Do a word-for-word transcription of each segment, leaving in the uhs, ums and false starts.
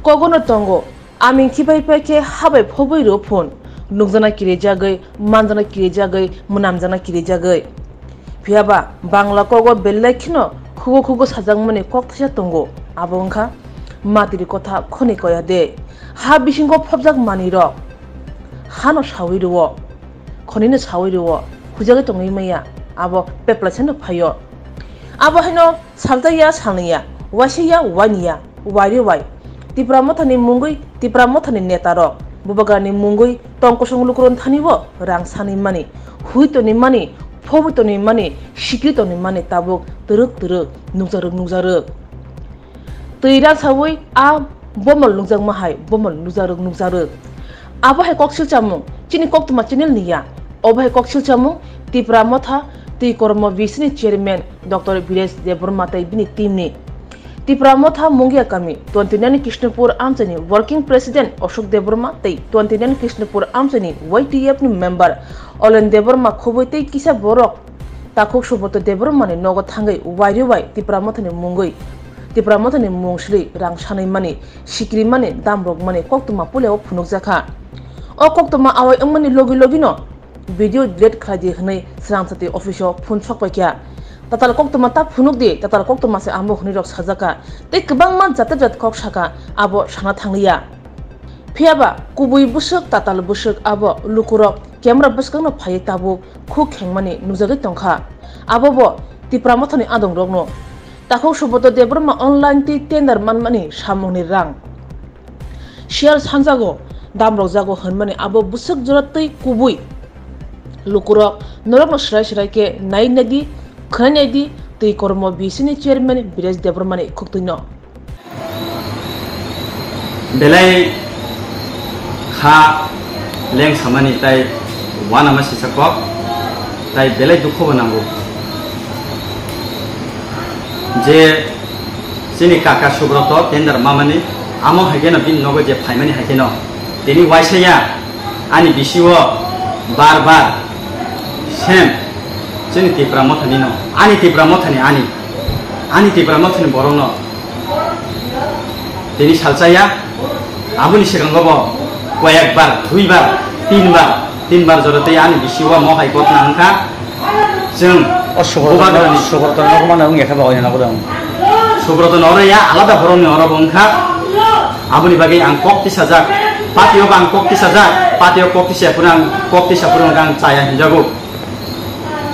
Kogono tongo, aming khibai pai khe habai phobwi rw phun, nukjana kirijagwi, manjana kirijagwi, mwnamjana kirijagwi. Phiyaba Bangla kogo belai kheno khugo khugo sajakmani kok thaisa tongo, abo wngkha matiri kotha khoni koya de. Ha bisingo phobjak manwirok hano sawi rwo, khonino sawi rwo, hujagwi tongwi maya, abo peplaisano phaio. Abo haino saltaiya salniya, waisaiya wainiya, wairwi wai. Tipra Mothani mungwi, Tipra Mothani netarok, Bubagrani mungwi tong kosong lukurok thanibo rang sanwi mani, hui tonwi mani, phobwi tonwi mani, sikri tonwi mani tabuk twrwk twrwk, nukjarwk nukjarwk. Twi rang sawi a bomol nukjakma hai, bomol nukjarwk nukjarwk. Abo hai koksil chamung, chini Koktwma channel ni ya. Obo hai koksil chamung, Tipra Motha Twi Kormo B C ni chairman Doctor Biresh Debbarma tei bini team ni. Tipra Motha Mungia Kami, twenty nine Krishnapur amchaini working president Ashok Debbarma tei twenty nine Krishnapur amchaini Y T F ni member Olen Debbarma khobwi tei kisa borok takhuk Subroto Debbarma ni nogo thangwi wairwi wai Tipra Motha ni mungwi, Tipra Motha ni mung sri rang sanwi mani, sikri mani, damrok mani koktwma puila o phunukjakha. O koktwma awai wngmani logi logi no video delete khlai di hwnwi swrangsa twi office o phone sok paikha. Tatal koktwma ta phunuk di, tatal koktwma se amo hwnwi rok sajakha. Tei kwbangma jat jat kok sakha, abo sana thangliya. Phiyaba kubui bwswk tatal bwswk abo lukurok camera bwskangno phaiwi tabuk khuk khengmani nukjagwi tongkha. Abo bo Tipra Mothani adongrokno. Takhuk Subroto Debbarma online twi tender manmani samungni rang. Share sanjago, damrokjago hwnmani abo bwswk jora twi kubui. Lukurok norokno swrai swrai khe nai naidi, khwnai naidi, Twi Kormo B C ni chairman Biresh Debbarmani khuktwino. Belai kha leng samani tai uanama sisa kok, tai belai dukho bo nango. Je chini kaka Subroto tender mamani, amo hai kheno bini nogo je phaimani hai kheno tini waisa ya. Ani bisi o bar bar sem chini Tipra Mothani no, ani Tipra Mothani ani, ani Tipra Mothani borok no tini salsa ya. Aboni swkango bo koyek bar, dui bar, tin bar, tin bar jora tei ani bisi o mo hai gotna wngkha. Chwng o Subroto bubagrani Subroto no mana wngya khe ba oina nabo dong. Subroto no oro ya alada borok ni oro bo wngkha. Aboni bagwi ang kok tisajak, patio bo ang kok tisajak, patio kok tisa phuru ang kok tisa phuru ang chaya hinjago.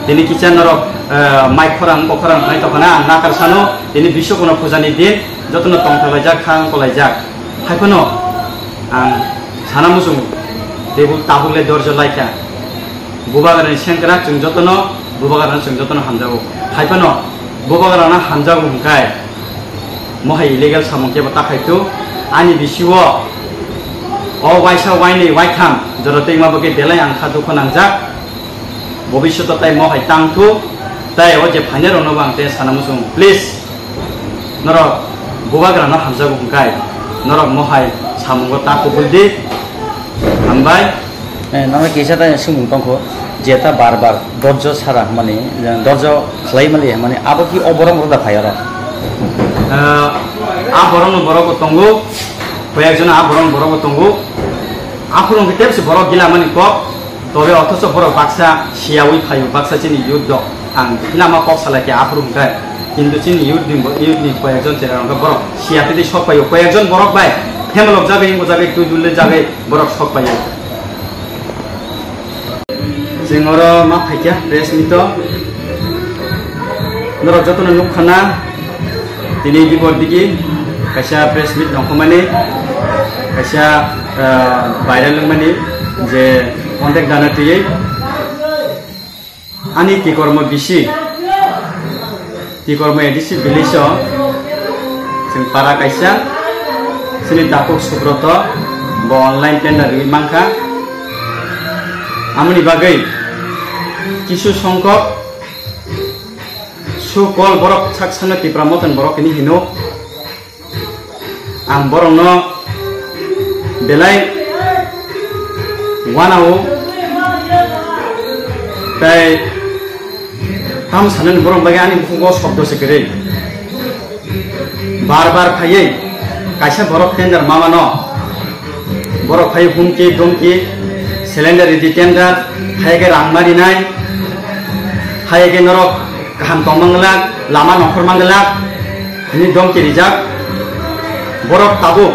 Tini kisa norok, eh, mai khorang, kok khorang khai tokana ang nakar sano, tini Biswakorma puja ni din, jotono tongthok laijak, khang kolaijak. Haiphano ang sana muchungo, tebuk tabuk le dorjo laikha. Bubagrani sengkrak chwng jotono, bubagrano chwng jotono hamjago. Haiphano bubagrano hamjago hwnkhai, mohai illegal samung kebo ta khaito. Ani bisi o, o waisa wainwi waitham jora twi ma bagwi belai ang kha dukho nangjak. Bobishoto tai mohai tangthu, tai o je phainai rokno bo ang te sana muchung. Please, norok bubagrano hamjago hwnkhai, norok mohai samungo ta kubul di. Hambai. Eh, nang kisa ta sumung tongkho, je ta bar bar dorjo sara hwnmani, dorjo khlai mali hwnmani, abo ki o borok rok da phai oro? Eh, a borok no borok bo tongo, koyek jon a borok no borok bo tongo. Aphuru hwnkhe tebse borok gila mani kok, tobe othocho borok baksa siyaui phaio, baksa chini youth rok. Ang lama kok salai khe aphuru hwnkhe, kintu chini youth ni, youth ni koyek jon chera hwnkhe borok siya tei sok phaio, koyek jon borok bai phemalok jagwi, wng jagwi, twi dul jagwi borok sok phaio. Chwng oro ma phaikha press meet o. Norok jotono nukha na, tini bibor digi kaisa press meet nongkhormani, kaisa, ah, viral wngmani je contact dana twiwi. Ani Twi Kormo bisi, Twi Kormo A D C village o chwng para kaisa, chini takhuk Subroto bo online tender riwi mankha. Amoni bagwi kisu songkok sukol borok sak sakno Tipra Mothani borok hini hino. Ang borokno belai uanao tei tamo sanani borok bagwi ani bukhugo shobdo se kwrwi. Bar bar phaiwi Kaisa borok tender mamano, borok phai humki, domki, cylinder ridi tender, hai khe rang marinai, hai khe norok kaham tong manglak, lama nongkhor manglak, hwnwi domki rijak. Borok tabuk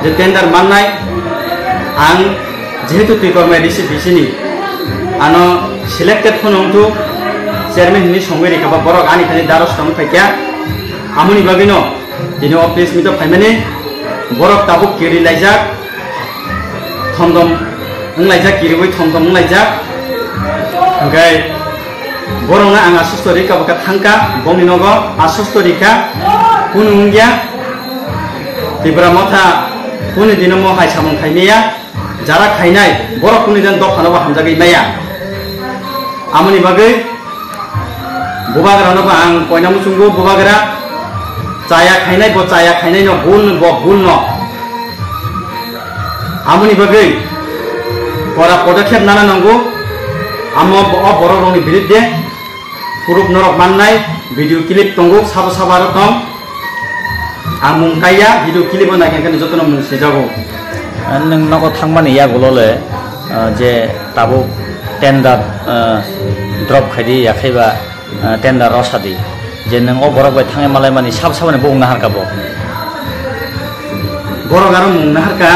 je tender mannai, ang jehetu Twikorma A D C B C ni ano selected phano wngthu chairman hwnwi songwi rikha ba borok ani thani daros tong phaikya, amoni bagwino tini o press meet o phaimani borok tabuk kiri laijak, thomdom wnglaijak, kiriwi thomdom wnglaijak. Hwnkhe borokno ang aswk story ka bwkha thangkha, bongni nogo aswk story ka, kunu wngya. Tipra Motha kunu dino mo hai samung khaimaya, jara khainai borok kunu din dophano bo hamjagwi maya. Amoni bagwi Bubagra no bo ang koina muchungo, Bubagra chaya khainai, bo chaya khainai no bul, bo bul no. Amoni bagwi kora podokkhep nana nango. Amo bo, o borok rokni biruddhe proof norok mannai, video clip tongo, sabo sabo aro tong. Ang mung kaiya, video clip o naikhe jotono mung sejago. Nwng nogo thangmani yagulo le, ah, je tabuk tender, ah, drop khaidi, yakhaiba, ah, tender rosadi. Je nwng o borok bai thangwi malaimani sab sabani bukung naharka bo. Borok aro mung naharka,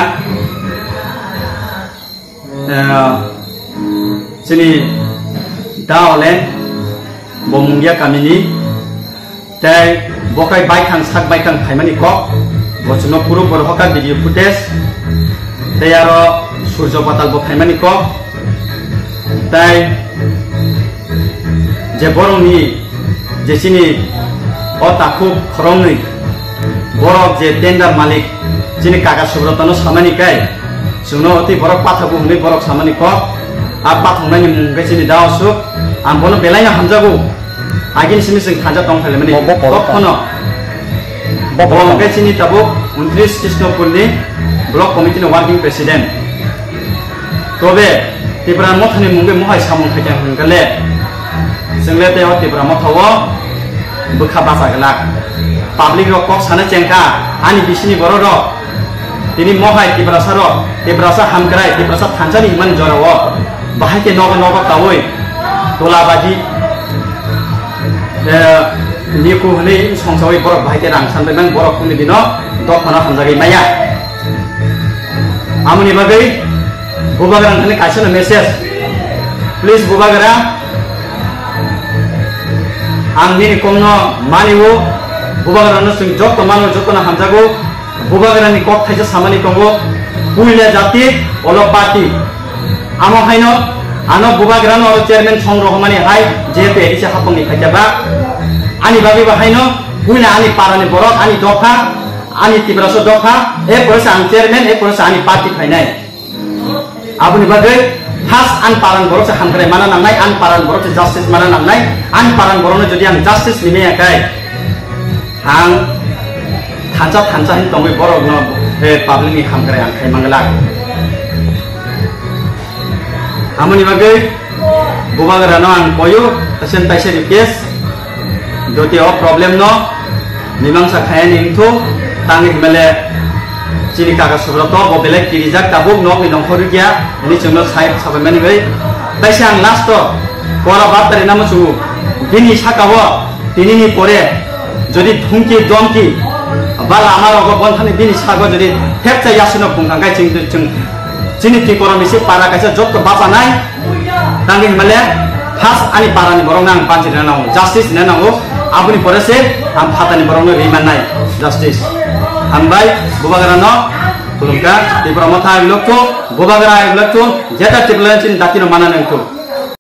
ah, chini da ole bo Mungia kamini. Tei bokhai baithang sak baithang phaimani kok, bo chwngno puro borok hoka video footage, tei aro Surjo Patal bo phaimani kok, tei je borokni je chini o takhuk khoroknwi borok je tender malik chini kaka Subrotano samani kai chwngno oti borok pathago hwnwi borok samani kok, a pathoknaini mung khe chini da osuk, ang bono belaino hamjago. Agini simi chwng thansa tong phaimani. Bo, bo, bo, kok phano. Bo, bo, bo, bo. Hwnkhe chini tabuk untris Krishnapurni block committee ni working president. Tobe Tipra Mothani mungwi mohai samung khaikha hwnkhe le, chwng le tei o Tipra Motha o bwkha bacha glak. Public rok kok sana chengkha, ani bisini borok rok. Tini mohai Tiprasa rok, Tiprasa hamkrai, Tiprasa thansa ni himani jora o bahai khe nogo nogo taui tola baji, eh, niku hwnwi songsaui borok bahai khe rang sanbai mang, borok kuni dino dophano hamjagwi maya. Amoni bagwi Bubagra thani kaisa no message, please Bubagra, ang nini kokno mani o, Bubagra no chwng jotto mano, jotto no hamjago. Bubagrani kok thaisa samani tongo, puila jati, olo party. Amo haino ano Bubagrano oro chairman song rohormani hai, jehetu A D C hapangni phaikha ba. Ani bagwi bo haino, puila ani parani borok, ani dopha, ani Tiprasa dopha, e poresa ang chairman, e poresa ani party phainai. Aboni bagwi first ani paran borok se hamkrai mana nangnai, ani paran borok se justice mana nangnai, ani paran borokno jodi ang justice rimaya khe, ang thansa thansa hin tongwi borokno, eh, public ni hamkrai ang khai manglak. Amoni bagwi Bubagrano ang koyo, taisen taise request, jodi o problem no mimangsa khayani wngthu, tangwi himale chini kaka Subrata bo belai kirijak tabuk nokni nongkhor rikya, hwnwi chwngno sai sabaimani bai. Taise ang last o kora bap tari namo chungo, bini saka o tinini pore jodi thumki domki ba lama rogo bonthani bini sago jodi thepsa yasino phungkha khe chwng, chwng chini Tikoromisi para kaisa jotto bachanai. Tangwi himale first ani parani borokno ang panchi rina nango, justice rina nango, aboni pore se ang phatani borokno ri mannai justice. Hambai Bubagrano khulumkha, Tipra Motha I love you, Bubagra I love you, jeta Tipraland chini datino mana nangthu.